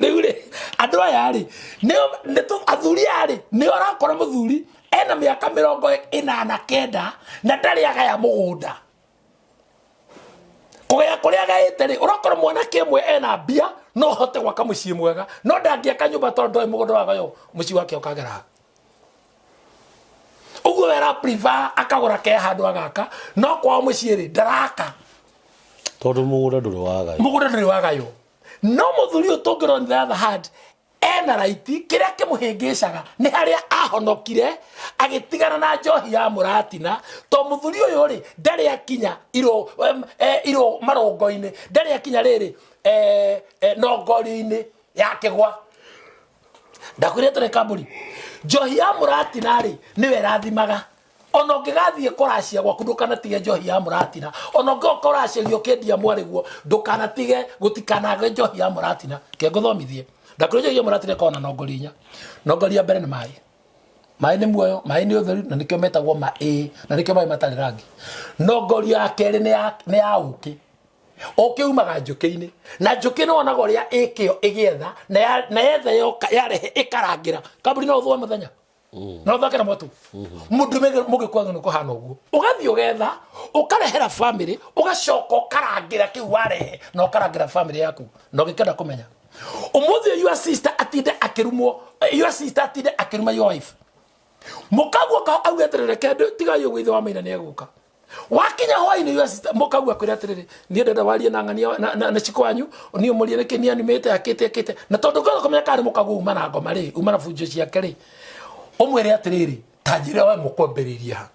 Rĩu rĩ, andũ aya rĩ, nĩo athuri aya rĩ, nĩo ũrakora mũthuri ena mĩaka 89 na ndarĩ agaya mũgũnda. Kũgaya kũrĩa agaĩte rĩ, ũrakora mwanake ũmwe ena mbia no ahote gwaka mũciĩ mwega, no ndangĩaka nyũmba tondũ ndoĩ mũgũnda wagaywo mũciĩ wake ũkagera ha. Ũguo we ara prefer akagũra ke handũ agaka, no kwao mũciĩ rĩ, ndaraka. Tondũ mũgũnda ndũrĩ wagaywo. Mũgũnda ndũrĩ wagaywo. No mũthuri ũyũ tũngĩrora on the other hand ena raiti, kĩrĩa kĩmũhĩngĩcaga nĩ harĩa ahonokire agĩtigana na njohi ya mũratina, to mũthuri ũyũ rĩ, ndarĩ akinya iro, iro marũngo-inĩ, ndarĩ akinya rĩrĩ, nongori-inĩ ya kĩgwa. Ndakwĩrire tũrĩ kambũri, njohi ya mũratina rĩ, nĩwe ĩrathimaga. Ona ũngĩgathiĩ kũracia gwaku ndũkanatige njohi ya mũratina, ona ũngĩgoka kũracĩrio ũkĩendia mwarĩguo ndũkanatige, gũtikanage njohi ya mũratina. Ke ngũthomithie, ndakwĩra njohi ya mũratina ĩkoragwo na nongori inya. Nongori ya mbere nĩ maĩ. Maĩ nĩ muoyo, maĩ nĩ ũtheru, na nĩkĩo metagwo maĩ, na nĩkĩo maĩ matarĩ rangi. Nongori ya kerĩ nĩ ya ũkĩ. Ũkĩ umaga njũkĩ-inĩ, na njũkĩ nĩ wonaga ũrĩa ĩkĩo ĩgĩetha, na yetha yoka yarehe ĩkarangĩra. Kambuni no ũthũe mũthenya na ũthake na mwatũ mũndũ mũgĩkwa nĩ kũhana ũguo, ũgathiĩ ũgetha ũkarehera family, ũgacoka ũkarangĩra kĩu warehe na ũkarangĩra family yaku. Na ũngĩkenda kũmenya ũmũthĩ your sister atinde akĩrumwo, your sister atinde akĩruma your wife, mũkaguo ka auge atĩrĩrĩ, reke tigai ũguo, ithe wa maina nĩ egũka. Wakinya hwainĩ your sister mũkaguo akwĩra atĩrĩrĩ, niĩ ndenda warie na ng'ania na ciko wanyu, niĩ ũmũrie nĩkĩ niĩ animĩte akĩte akĩte. Na tondũ ngĩaga kũmenya kana nĩ mũkaguo uma na ngoma rĩ, uma na bunjo ciake rĩ, ũmwĩre atĩrĩrĩ, ta njĩra we mũkwambĩrĩria ha.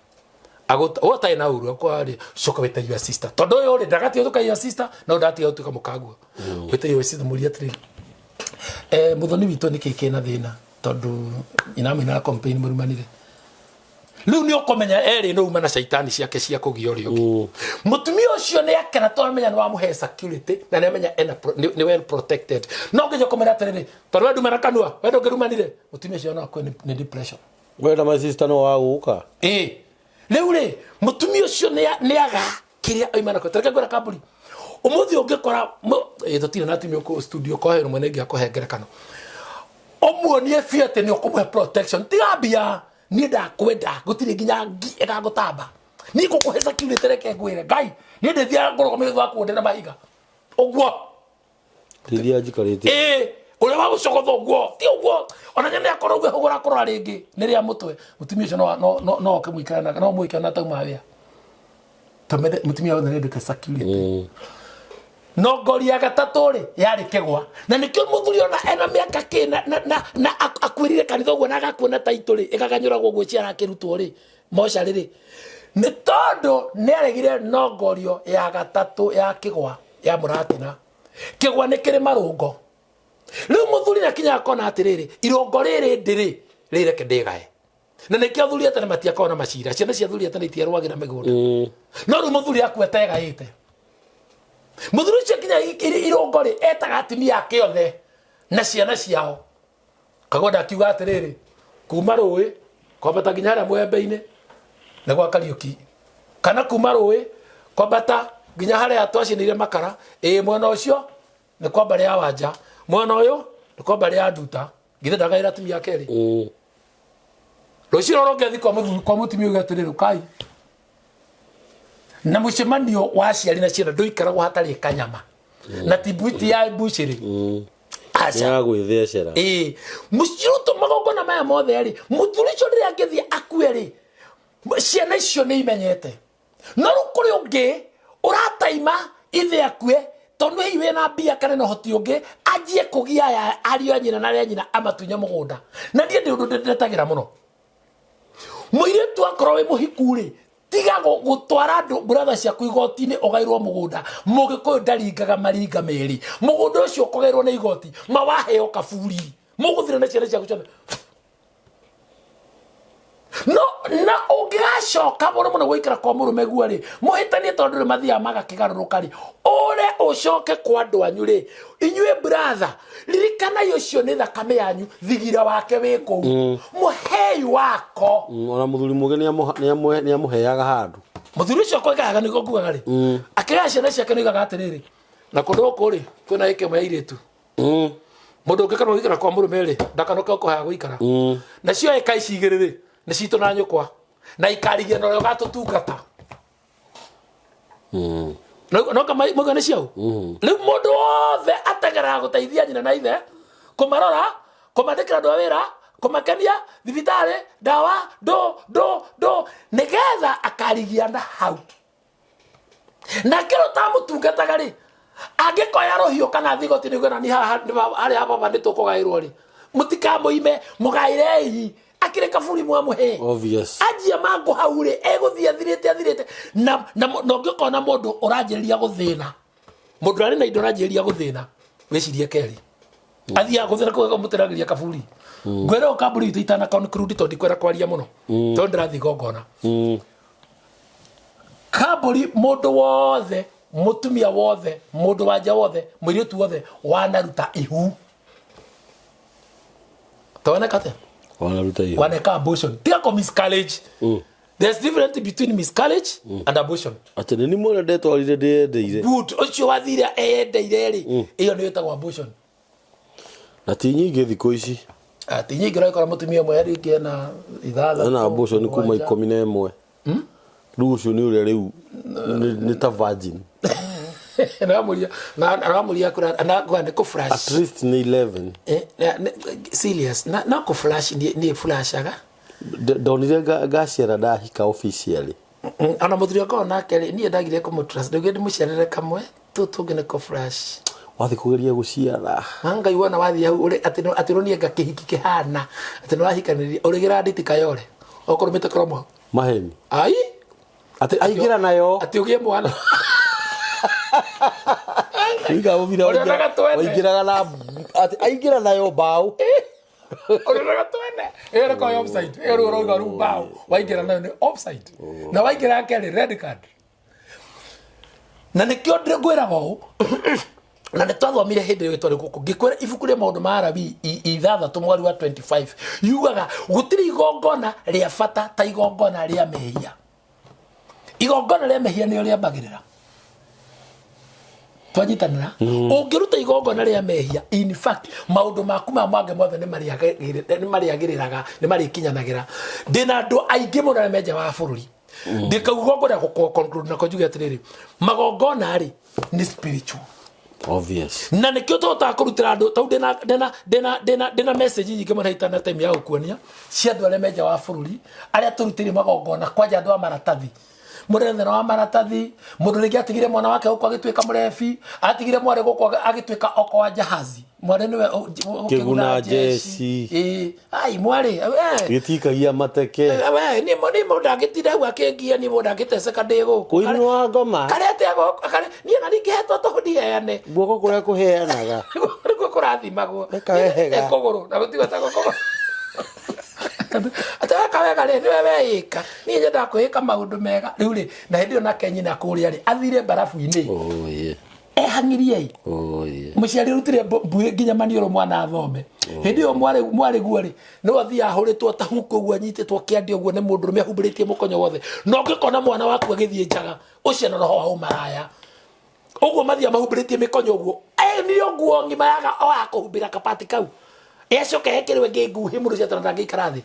Agũta, we ũtarĩ na ũru, akwarĩ, coka wĩte your sister. Tondũ ũyũ rĩ, ndagatiga gũtuĩka your sister, na ũyũ ndagatiga gũtuĩka mũkaguo. Wĩte your sister, mũrie atĩrĩrĩ, mũthoni witũ nĩkĩ kĩna thĩna, tondũ nyina amũina na complain mũrumanire. Rĩu nĩ ũkũmenya erĩ nĩ uma na caitani ciake cia kũgia ũrĩa ũngĩ. Mũtumia ũcio nĩ akena tondũ amenya nĩ wamũhe security na nĩ amenya ena nĩ well protected. No nginya kũmwĩra atĩrĩrĩ, tondũ we nduma na kanua, we ndũngĩrumanire, mũtumia ũcio no akue nĩ depression. We na my sister no wagũka. Ĩĩ. Rĩu rĩ, mũtumia ũcio nĩ aga kĩrĩa oima nakĩo. Tareke ngwĩre kambuni. Ũmũthĩ ũngĩkora tũtirĩ na atumia kũu studio, kohe rũmwe nĩ ingĩakũhe ngerekano. Ũmuonie biũ atĩ nĩ ũkũmũhe protection. Tiga mbia, niĩ ndakwenda, gũtirĩ nginya ngi ĩgagũtamba. Niĩ ngũkũhe security, reke ngwĩre. Ngai, niĩ ndĩthiaga ngũrũgamĩrĩri waku ndĩ na mahiga. Ũguo. Rĩrĩa njikarĩte. Ĩĩ, ũrĩa wa gũcogotha ũguo, ti ũguo. Ona nyone akorwo ũguo hũgũra kũrora rĩngĩ, nĩ rĩa mũtwe. Mũtumia ũcio no oke mũikare nake, no mũike ona atauma wĩra. Tũmende mũtumia wothe nĩendete security. No ngori ya gatatũ rĩ, yarĩ kĩgwa. Na nĩkĩo mũthuri ona ena mĩaka kĩ na akuĩrire kanitha ũguo na agakua na taitũ rĩ, ĩgaganyũragwo ũguo ciara akĩrutwo rĩ, mocarĩ rĩ. Nĩ tondũ nĩaregire nongorio ya gatatũ ya kĩgwa ya mũratina. Kĩgwa nĩ kĩrĩ marũngo. Rĩu mũthuri nĩakinyaga akona atĩrĩrĩ, irũngo rĩrĩ ndĩrĩ, rĩreke ndĩgae. Na nĩkĩo athuri a tene matiakoragwo na macira. Ciana cia athuri a tene itiarũagĩra mĩgũnda. No rĩu mũthuri akua ategaĩte. Mũthuri ũcio akinya irũngo rĩ, etaga atumia ake othe na ciana ciao. Kagonda akiuga atĩrĩrĩ, kuma rũĩ kwambata nginya harĩa mwembe-inĩ nĩ gwa Kariũki, kana kuma rũĩ kwambata nginya harĩa twacinĩire makara, ĩĩ mwena ũcio nĩ kwa mbarĩ ya Wanja, mwena ũyũ nĩ kwa mbarĩ ya Nduta. Githĩ ndagaĩra atumia ake erĩ? Rũciũ rũrũ ũngĩathiĩ kwa mũthuri, kwa mũtumia uge atĩrĩrĩ, ũkai na mũcemanio wa aciari na ciana ndũikaragwo hatarĩ kanyama na ti mbuti ya mbucĩrĩ. Aca. Ya gwĩthecera. Ĩĩ, mũciĩ ũtũ magongona maya mothe rĩ, mũthuri ũcio rĩrĩa angĩthiĩ akue rĩ, ciana icio nĩ imenyete. No rĩu kũrĩ ũngĩ ũrataima ithe akue tondũ hihi wĩna mbia kana na ũhoti ũngĩ, anjie kũgia aya ariũ a nyina na arĩa nyina amatunye mũgũnda. Na niĩ ndĩ ũndũ ndetagĩra mũno. Mũirĩtu akorwo wĩ mũhiku rĩ, Tiga gũtwara andũ brother ciaku igoti-inĩ ũgairwo mũgũnda. Mũgĩkũyũ ndaringaga maringa merĩ. Mũgũnda ũcio ũkũgairwo nĩ igoti ma waheo kaburi. Mũgũthira na ciana ciaku ciothe. No na ũngĩgacoka mũno mũno gũikara kwa mũrũme guo rĩ, mũhĩtanie tondũ rĩ mathiaga magakĩgarũrũka rĩ, ũre ũcoke kwa andũ anyu rĩ, inyuĩ brother, ririkanai ũcio nĩ thakame yanyu, thigira wake wĩ kũu. Mũhei wako. Ona mũthuri mũgĩ nĩamũheaga handũ. Mũthuri ũcio akoigaga nĩguo ngugaga rĩ, akĩgaya ciana ciake nĩoigaga atĩrĩrĩ, na kũndũ gũkũ rĩ, kwĩna ĩka ĩmwe ya airĩtu. Mũndũ ũngĩ kana gũikara kwa mũrũme rĩ, ndakanoke ũkũhaya gũikara. Nacio ĩka ici igĩrĩ rĩ, nĩ citũ na nyũkwa. Na ikarigia na ũrĩa ũgatũtungata. No kama mũiga nĩ ciau. Rĩu mũndũ wothe ateng'eraga gũteithia nyina na ithe, kũmarora, kũmandĩkĩra andũ a wĩra, kũmakenia, thibitarĩ, ndawa, ndũ, ndũ, ndũ, nĩgetha akarigiana hau. Nake ũrĩa ũtamũtungataga rĩ, angĩkoya rũhiũ kana athiĩ igoti-inĩ auge na niĩ haha harĩa ha baba nĩtũkũgaĩrwo rĩ, mũtikamũime, mũgaĩrei. Akĩrĩ kaburi mwamũhe. Obvious. Anjia mangũ hau rĩ, egũthiĩ athirĩte athirĩte. Na ũngĩkona mũndũ ũranjĩrĩria gũthĩna, mũndũ arĩ na indo ũranjĩrĩria gũthĩna, wĩcirie kerĩ. Athiaga gũthĩna kũu akamũteragĩria kaburi. Ngwĩra ũũ kambuni itũ itana conclude tondũ ndikwenda kwaria mũno. Tondũ ndĩrathiĩ igongona. Kambuni mũndũ wothe, mũtumia wothe, mũndũ wanja wothe, mũirĩtu wothe wanaruta ihu. Tawoneka atĩa? Wanaruta ihu. Waneka abortion. Tiga ko miscarriage. There's difference between miscarriage and abortion. Atĩ nĩ nimwe ndetwarire ndĩyendeire. Good. Ũcio wathire eyendeire rĩ, ĩyo nĩyo ĩtagwo abortion. Na ti nyingĩ thikũ ici. Ah, ti nyingĩ ũragĩkora mũtumia ũmwe rĩngĩ ena ithathatũ. Ena abortion kuma mũgwanja. 11. Rĩu ũcio nĩ ũrĩa rĩu nĩ ta virgin. Naramũria, naramũria kũra, na ngwa nĩ kũ flash. At least nĩ 11. Serious. Na, no kũ flash niĩ flashaga. Ndonire ngaciara ndahika officially. Ona mũthuri wakwa nake rĩ, niĩ ndagire kũmũ trust. Ndauge ndĩmũciarĩre kamwe, tũtũ tũngĩ nĩ kũ flash. Wathiĩ kũgeria gũciara. Na Ngai wona wathiĩ hau ũrĩ atĩ atĩ ũronie nga kĩhiki kĩhana, atĩ nĩ wahikanĩria, ũrĩgĩra nditi kayore. Okorwo mĩte kũromwo. Maheni. Ai? Atĩ aingĩra nayo. Atĩ ũgĩe mwana. Wĩiga ũbira Ũrĩonaga twene. waingĩraga na atĩ aingĩra nayo mbaũ. Ũrĩonaga twene. Ĩyo nĩ kwa offside. Ĩyo rĩu ũrauga rĩu mbaũ. Waingĩra nayo nĩ offside. Na waingĩra kerĩ red card. Na nĩkĩo ngwĩraga ũũ. Na nĩ twathomire hĩndĩ ĩyo twarĩ gũkũ ngĩkwĩra ibuku rĩa maũndũ ma Alawii ithathatũ mweri wa 25 yugaga gũtirĩ igongona rĩa bata ta igongona rĩa mehia. Igongona rĩa mehia nĩrĩo rĩambagĩrĩra. Twanyitanĩra? Ũngĩruta igongona rĩa mehia, in fact maũndũ maku ma mangĩ mothe nĩ marĩagĩrĩraga, nĩ marĩkinyanagĩra. Ndĩna andũ aingĩ mũno arĩa me nja wa bũrũri. Ndĩkauga igongona gũkorwo conclude nako njuge atĩrĩrĩ, magongona rĩ nĩ spiritual. Obvious. Na nĩkĩo tũhotaga kũrutĩra andũ tondũ ndĩna message nyingĩ mũno itana time ya gũkuonia cia andũ arĩa me nja wa bũrũri arĩa tũrutĩire magongona kwanja andũ a maratathi. Mũndũ ena thĩna wa maratathi, mũndũ rĩngĩ atigire mwana wake gũkũ agĩtuĩka mũrebi, atigire mwarĩ gũkũ agĩtuĩka oko wa jahazi. Mwarĩ nĩwe Kĩguna njeci. Ĩĩ, ai mwarĩ, we. Gĩtikagia mateke. We, niĩ mũndũ angĩtinda hau akĩngia, niĩ mũndũ angĩteceka ndĩ gũkũ. Kũinwo wa ngoma. Karĩa atĩa gũkũ, karĩa, niĩ na ningĩhetwo tũhũ ndiheane. Guoko kũrĩa kũheanaga. Nĩkuo kũrathimagwo. Weka wega. Nĩ kũgũrũ, na gũtigwo ta kũgũrũ. Atĩ weka wega rĩ, nĩwe weĩka. Niĩ nyendaga kwĩĩka maũndũ mega. Rĩu rĩ, na hĩndĩ ĩyo nake nyina kũrĩa rĩ, athire mbarabu-inĩ. Oh, yeah. Ehang'irie-ĩ. Oh, yeah. Mũciari arutire mbuĩ nginya maniũrũ mwana athome. Hĩndĩ ĩyo mwarĩ guo rĩ, no athiĩ ahũrĩtwo ta huko ũguo, anyitĩtwo kĩande ũguo nĩ mũndũrũme ahumbĩrĩtie mũkonyo wothe. Na ũngĩkona mwana waku agĩthiĩ njaga, ũcio na roho wa ũmaraya. Ũguo mathiaga mahumbĩrĩtie mĩkonyo ũguo. Nĩyo nguo ng'ima yaga o ya kũhumbĩra kabati kau. Ecoke ekĩrwo ĩngĩ nguhĩ mũno ciatũra ndangĩikara thĩ.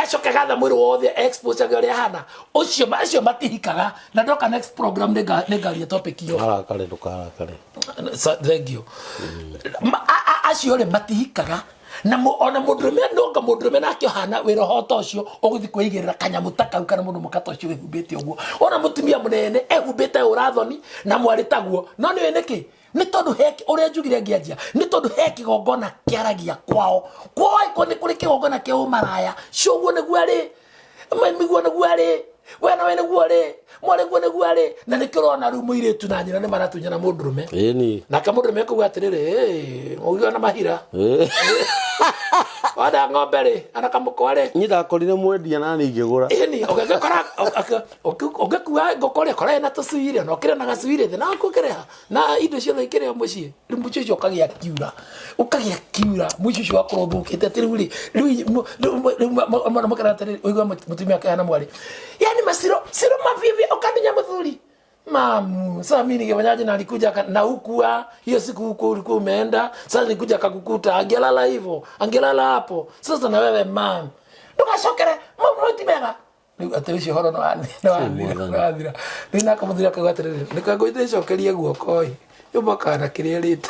Ecoke gatha mwĩrĩ wothe expose age ũrĩa ahana. Ũcio acio matihikaga. Na ndoka next program nĩngaria topic ĩyo. Ndũkarakare, ndũkarakare. Thank you. Acio rĩ matihikaga. Na ona mũndũrũme nonga mũndũrũme nake ũhana wĩ roho ta ũcio ũgũthiĩ kwĩigĩrĩra kanyamũ ta kau kana mũndũ mũka ta ũcio wĩhumbĩte ũguo. Ona mũtumia mũnene ehumbĩte ũrathoni na mwarĩ taguo. No nĩũĩ nĩkĩ? Nĩ tondũ he ũrĩa njugire ngĩanjia, nĩ tondũ he kĩgongona kĩaragia kwao. Kwao angĩkorwo nĩ kũrĩ kĩgongona kĩa ũmaraya, cio ũguo nĩguo arĩ, mĩguo nĩguo arĩ. We nawe nĩguo rĩ, mwarĩguo nĩguo rĩ, na nĩkĩo ũrona rĩu mũirĩtu na nyina nĩ maratunyana mũndũrũme. Ĩni. Nake mũndũrũme akauga atĩrĩrĩ, "Ĩ, ũgĩo na mahira. Wona ng'ombe rĩ, ana kamũkwa rĩ." Niĩ ndakorire mwendia na niĩ ngĩgũra. Ĩni, ũgĩkora ũngĩkua ngũkũ rĩ, kora ĩna tũcui rĩ, na ũkĩrĩ na gacui rĩ, thĩna waku ũkĩrĩha na indo ciothe ikĩrĩ o mũciĩ. Rĩu mũciĩ ũcio ũkagĩa kiura, ũkagĩa kiura, mũciĩ ũcio ũgakorwo ũthũkĩte atĩ rĩu rĩ, rĩu rĩu mwana mũkera atĩrĩrĩ, ũigua mũtumia akĩhana mwarĩ, yani maciro ciro mabibi ũkaminya mũthuri mamu sasa mimi ningefanyaje na alikuja na hukua hiyo siku huko ulikuwa umeenda sasa nilikuja akakukuta angelala hivyo angelala hapo sasa na wewe mam ndugacokere mau ti mega. Rĩu atĩ ũcio ũhoro nĩwathira. Rĩu nake mũthuri akauga atĩrĩrĩ, nĩkwe ngũcokerie guoko ĩ, yũmba kana kĩrĩa ĩrĩte.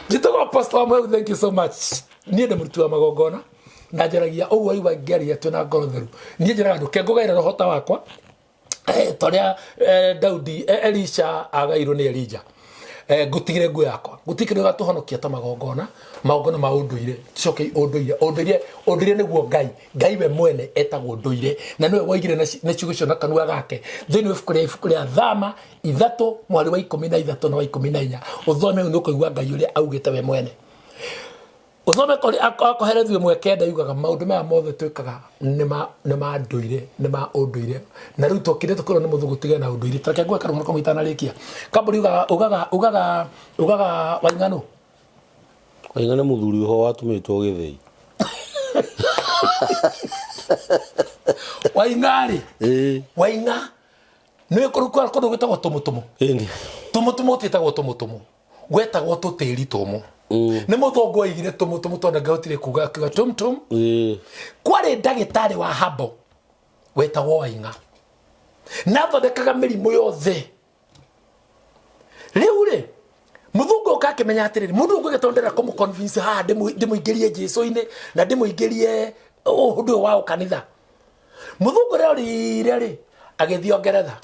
Njĩtagwo Apostle Wamũhehu, thank you so much. Niĩ ndĩ mũruti wa magongona na njaragia ũguo waigua ngĩaria twĩna ngoro theru. Niĩ njĩraga andũ ke ngũgaĩra roho ta wakwa ta ũrĩa Daudi, Elisha agairwo nĩ Elija. Ngũtigĩre nguo yakwa, gũtirĩ kĩndũ gĩgatũhonokia ta magongona, magongona ma ũndũire. Tũcoke ũndũire, ũndũire, ũndũire nĩguo Ngai, Ngai we mwene etagwo ũndũire, na nĩwe woigire na ciugo icio na kanua gake thĩinĩ wa ibuku rĩa ibuku rĩa Thama 3 mũhari wa 13 na wa 14. Ũthome hau nĩ ũkũigua Ngai ũrĩa augĩte we mwene. Ũthome kũrĩ Akoherethu 1:9 yugaga maũndũ maya mothe twĩkaga nĩ ma ndũire, nĩ ma ũndũire. Na rĩu twokire tũkĩrwo nĩ mũthũngũ tigane na ũndũire. Ta reke nguhe karũgano kamwe itanarĩkia. Kambũri ugaga ugaga ugaga ugaga Waing'anũ. Waing'a nĩ mũthuri ũho watũmĩtwo gĩthĩi. Waing'a rĩ, Waing'a nĩ kũndũ gwĩtagwo tũmũtũmũ. Tũmũtũmũ gũtiĩtagwo tũmũtũmũ. Gwetagwo tũtĩri tũmũ. Nĩ mũthũngũ oigire tũmũtũmũ tondũ ndangĩahotire kuga akiuga tum tum. Kwarĩ ndagĩtarĩ wa habo wetagwo Waing'a na athondekaga mĩrimũ yothe. Rĩu rĩ, mũthũngũ oka akĩmenya atĩrĩrĩ, mũndũ ũyũ ngũgĩtondũ ndĩrenda kũmũ convince haha ndĩmũingĩrie Jesũ-inĩ na ndĩmũingĩrie ũndũ ũyũ wa ũkanitha. Mũthũngũ ũrĩa orire rĩ, agĩthiĩ Ngeretha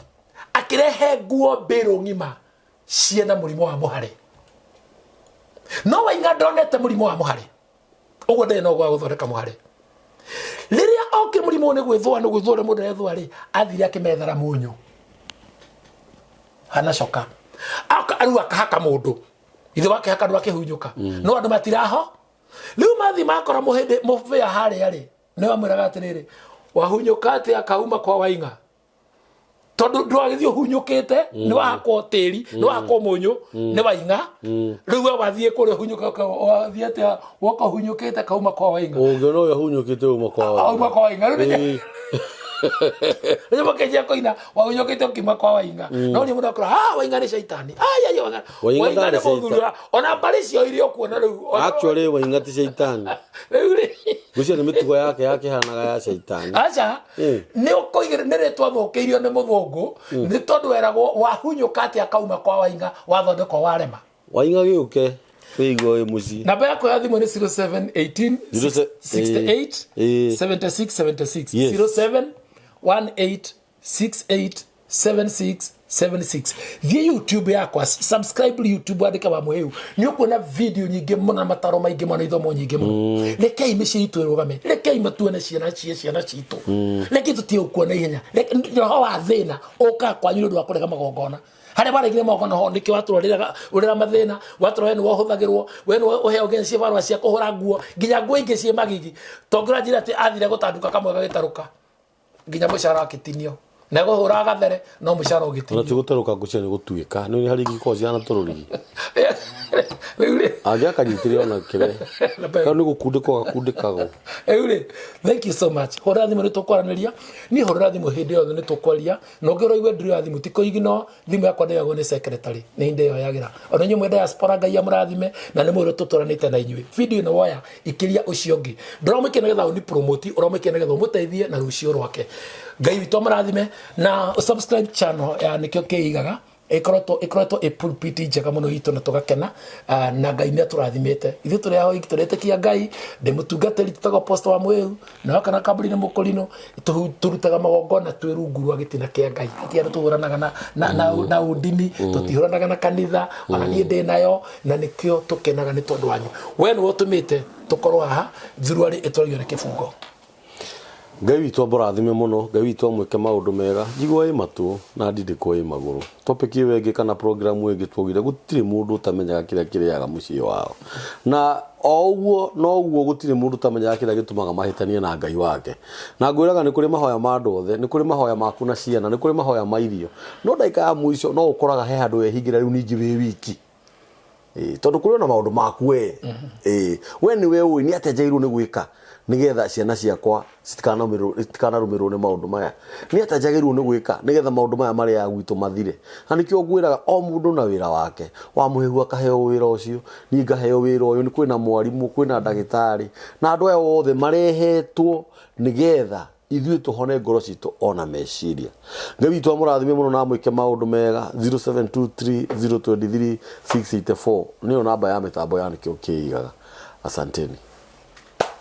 akĩrehe nguo mbĩrũ ng'ima ciena mũrimũ wa mũhare. No Waing'a ndonete mũrimũ wa mũhare, ũguo ndarĩ na ũgĩ wa gũthondeka mũhare. Rĩrĩa okire mũrimũ ũyũ nĩ gwĩthũa, nĩ gwĩthũa ũrĩa mũndũ arethũa rĩ, athire akĩmethera mũnyũ hana coka Aka, rĩu akahaka mũndũ, ithe wakĩhaka andũ akĩhunyũka, no andũ matiraho. Rĩu mathiĩ makora mũhĩndĩ mũbĩa harĩa rĩ, nĩ wamwĩraga atĩrĩrĩ, wahunyũka atĩa kauma kwa Waing'a? Tondũ ndwagĩthiĩ ũhunyũkĩte, nĩ wahakwo tĩri, nĩ wahakwo mũnyũ nĩ Waing'a. Rĩu we wathiĩ kũrĩa ũhunyũka, wathiĩ atĩa woka ũhunyũkĩte kauma kwa Waing'a? Ũngĩona ũrĩa ũhunyũkĩte uma kwa Waing'a. Auma kwa Waing'a. Rĩu rĩu makĩnjia kũina wahunyũkĩte ũkiuma kwa Waing'a. No nĩ mũndũ akora, ah, Waing'a nĩ caitani. Ai, ai, Waing'a. Waing'a Waing'a ndarĩ nĩ mũthuri caitani. Ona mbarĩ ciao iria ũkuona rĩu. Actually Waing'a ti caitani. Rĩu rĩ. Ngwĩciria nĩ mĩtugo yake yakĩhanaga ya caitani. Aca. Nĩ ũkoigire nĩ rĩtwa thũkĩirio nĩ mũthũngũ, nĩ tondũ weragwo wahunyũka atĩa kauma kwa Waing'a wathondekwo warema. Waing'a gĩũke wĩigua wĩ mũciĩ. Namba yakwa ya thimũ nĩ 07 18 Zero se- 68 76 76. 07 18 68 76 76. Thiĩ YouTube yakwa, subscribe YouTube, andĩka wa Mũhĩu, nĩ ũkuona video nyingĩ mũno na mataro maingĩ mũno na ithomo nyingĩ mũno. Rekei mĩciĩ itũ ĩrũgame, rekei matuone ciana cia ciana citũ, rekei tũtige gũkua na ihenya. Roho wa thĩna ũkaga kwanyu nĩ ũndũ wa kũrega magongona. Harĩa waregire magongona ho nĩkĩo watũra ũrĩra mathĩna, watũra we nĩwe ũhũthagĩrwo, we nĩwe ũheo nginya cibarũa cia kũhũra nguo, nginya nguo ingĩ ciĩ magigi. Tongĩra njĩra atĩ athire gũtanduka kamwe gagĩtarũka, nginya mũcara akĩtinio, na gũhũra gathere no mũcara ũgĩtinio. Ona ti gũtarũka ngũcia nĩ gũtuĩka, nĩ harĩ ingĩ ikoragwo cihana tũrũrigi. Rĩu rĩ, Angĩakanyitire ona kĩre. Kau nĩ gũkundĩkwo gakundĩkagwo. Rĩu rĩ, thank you so much. Hũra thimũ nĩ tũkwaranĩria. Niĩ hũrĩra thimũ hĩndĩ yothe nĩ tũkwaria. Na ũngĩ ũraigua ndiri ya thimũ ti kũignore, thimũ yakwa ndĩoyagwo nĩ secretary, nĩ ndĩyoyagĩra. Ona inyuĩ mwĩ diaspora Ngai amũrathime, na nĩ mũĩ tũtũranĩte na inyuĩ. Video ĩno woya ikĩria ũcio ũngĩ. Ndũramwĩkĩra nĩgetha ũni promote, ũramwĩkĩra nĩgetha ũmũteithie na rũciũ rwake. Ngai witũ amũrathime na subscribe channel ya Nĩkĩo Kĩigaga. Ĩkoretwo ĩ pulpit njega mũno itũ na tũgakena, na Ngai nĩ atũrathimĩte. Ithuĩ tũrĩ ahoi, tũretĩkia Ngai, ndĩ mũtungatĩri tũtagwo Apostle wa Mũhĩu, na woka na kambuni nĩ mũkũrinũ, tũrutaga magongona twĩ rungu rwa gĩtina kĩa Ngai. Hatirĩ andũ tũhũranaga na ũndini, tũtihũranaga na kanitha, ona niĩ ndĩ nayo, na nĩkĩo tũkenaga nĩ tondũ wanyu. We nĩwe ũtũmĩte tũkorwo haha, thuruarĩ ĩtwaragio nĩ kĩbungo. Ngai witũ amũrathime mũno, Ngai witũ amwĩke maũndũ mega. Njigua ĩ matũ na ndindĩkwo ĩ magũrũ. Topic ĩyo ĩngĩ kana program ĩngĩ twaugire gũtirĩ mũndũ ũtamenyaga kĩrĩa kĩrĩaga mũciĩ wao. Na o ũguo noguo gũtirĩ mũndũ ũtamenyaga kĩrĩa gĩtũmaga mahĩtanie na Ngai wake. Na ngwĩraga nĩ kũrĩ mahoya ma andũ othe, nĩ kũrĩ mahoya maku na ciana, nĩ kũrĩ mahoya ma irio. No ndagĩka ya mũico no ũkoraga he handũ wehingĩra rĩu ningĩ wĩ wiki. Ĩĩ, tondũ kũrĩ ona maũndũ maku we. Ĩĩ, we nĩwe ũĩ nĩ atĩa njagĩrĩirwo nĩ gwĩka nĩgetha ciana ciakwa citikanarũmĩrĩrwo nĩ maũndũ maya. Nĩ atĩa njagĩrĩirwo nĩ gwĩka nĩgetha maũndũ maya marĩaga gwitũ mathire. Na nĩkĩo ngwĩraga o mũndũ na wĩra wake. Wamũhehu akaheo wĩra ũcio, niĩ ngaheo wĩra ũyũ, nĩ kwĩna mwarimũ, kwĩna ndagĩtarĩ, na andũ aya othe marehetwo nĩgetha ithuĩ tũhone ngoro citũ ona meciria. Ngai witũ amũrathime mũno na amwĩke maũndũ mega. 0723 023 684 nĩyo namba ya mĩtambo ya Nĩkĩo Kĩigaga. Asanteni.